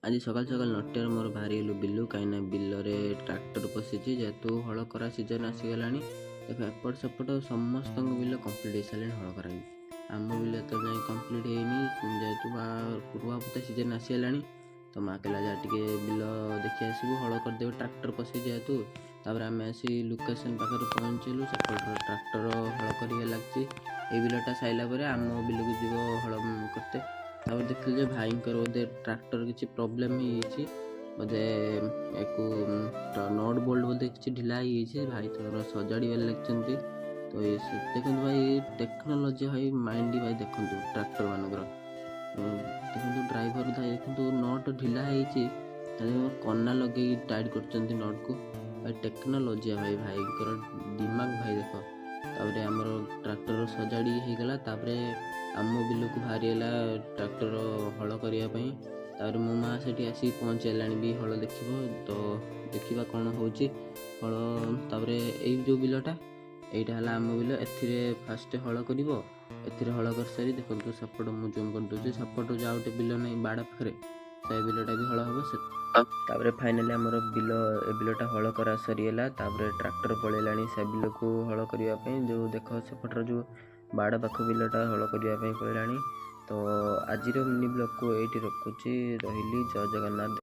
ଆଜି ସକାଳୁ ସକାଳୁ ନଟିଆର ମୋର ବାହାରିଗଲୁ ବିଲୁ, କାହିଁକିନା ବିଲରେ ଟ୍ରାକ୍ଟର ପଶିଛି। ଯେହେତୁ ହଳ କରା ସିଜନ୍ ଆସିଗଲାଣି। ଦେଖ, ଏପଟ ସେପଟ ସମସ୍ତଙ୍କ ବିଲ କମ୍ପ୍ଲିଟ୍ ହେଇସାରିଲାଣି ହଳ କରାକି। ଆମ ବିଲ ଏତେବେଳେ ଯାଏଁ କମ୍ପ୍ଲିଟ୍ ହେଇନି। ଯେହେତୁ ରୁଆ ପୋତା ସିଜନ୍ ଆସିଗଲାଣି, ତ ମା କହିଲା, ଯା ଟିକେ ବିଲ ଦେଖି ଆସିବୁ, ହଳ କରିଦେବେ ଟ୍ରାକ୍ଟର ପଶି ଯେହେତୁ। ତାପରେ ଆମେ ଆସି ଲୋକେସନ୍ ପାଖରେ ପହଞ୍ଚିଲୁ। ସେପଟର ଟ୍ରାକ୍ଟର ହଳ କରିବା ଲାଗିଛି। ଏଇ ବିଲଟା ସାରିଲା ପରେ ଆମ ବିଲକୁ ଯିବ ହଳ କରତେ। ତାପରେ ଦେଖିଲି ଯେ ଭାଇଙ୍କର ବୋଧେ ଟ୍ରାକ୍ଟର କିଛି ପ୍ରୋବ୍ଲେମ୍ ହେଇଯାଇଛି। ବୋଧେ ୟାକୁ ନଟ୍ ବୋଲ୍ଟ ବୋଧେ କିଛି ଢିଲା ହେଇଯାଇଛି। ଭାଇ ତାଙ୍କର ସଜାଡ଼ିବାରେ ଲାଗିଛନ୍ତି। ତ ଏ ଦେଖନ୍ତୁ ଭାଇ, ଟେକ୍ନୋଲୋଜି ଭାଇ, ମାଇଣ୍ଡ ଭାଇ। ଦେଖନ୍ତୁ ଟ୍ରାକ୍ଟର ମାନଙ୍କର, ଦେଖନ୍ତୁ ଡ୍ରାଇଭର ଭାଇ, ଦେଖନ୍ତୁ not ଢିଲା ହେଇଛି, ତାହେଲେ କନା ଲଗେଇକି ଟାଇଟ୍ କରୁଛନ୍ତି ନଟ୍କୁ। ଭାଇ, ଟେକ୍ନୋଲୋଜି ଭାଇ, ଭାଇଙ୍କର ଦିମାଗ ଭାଇ ଦେଖ। ତାପରେ ଆମର ଟ୍ରାକ୍ଟର ସଜାଡ଼ି ହେଇଗଲା। ତାପରେ ଆମ ବିଲକୁ ବାହାରିଗଲା ଟ୍ରାକ୍ଟର ହଳ କରିବା ପାଇଁ। ତାପରେ ମୋ ମା ସେଠି ଆସିକି ପହଞ୍ଚିଗଲାଣି ବି, ହଳ ଦେଖିବ। ତ ଦେଖିବା କ'ଣ ହେଉଛି ହଳ। ତାପରେ ଏଇ ଯେଉଁ ବିଲଟା, ଏଇଟା ହେଲା ଆମ ବିଲ। ଏଥିରେ ଫାଷ୍ଟ ହଳ କରିବ। ଏଥିରେ ହଳ କରିସାରି, ଦେଖନ୍ତୁ ସେପଟ ମୁଁ ଜୁମ୍ କରିଦେଉଛି, ସେପଟ ଯେଉଁ ଆଉ ଗୋଟେ ବିଲ ନାହିଁ ବାଡ଼ ପାଖରେ, ସେ ବିଲଟା ବି ହଳ ହେବ ସେ। ତାପରେ ଫାଇନାଲି ଆମର ବିଲ, ଏ ବିଲଟା ହଳ କରା ସରିଗଲା। ତାପରେ ଟ୍ରାକ୍ଟର ପଳେଇଲାଣି ସେ ବିଲକୁ ହଳ କରିବା ପାଇଁ। ଯେଉଁ ଦେଖ, ସେପଟର ଯେଉଁ ବାଡ଼ ପାଖ ବିଲଟା ହଳ କରିବା ପାଇଁ ପଳେଇଲାଣି। ତ ଆଜିର ମିନି ବ୍ଲଗ୍କୁ ଏଇଠି ରଖୁଛି, ରହିଲି, ଜୟ ଜଗନ୍ନାଥ।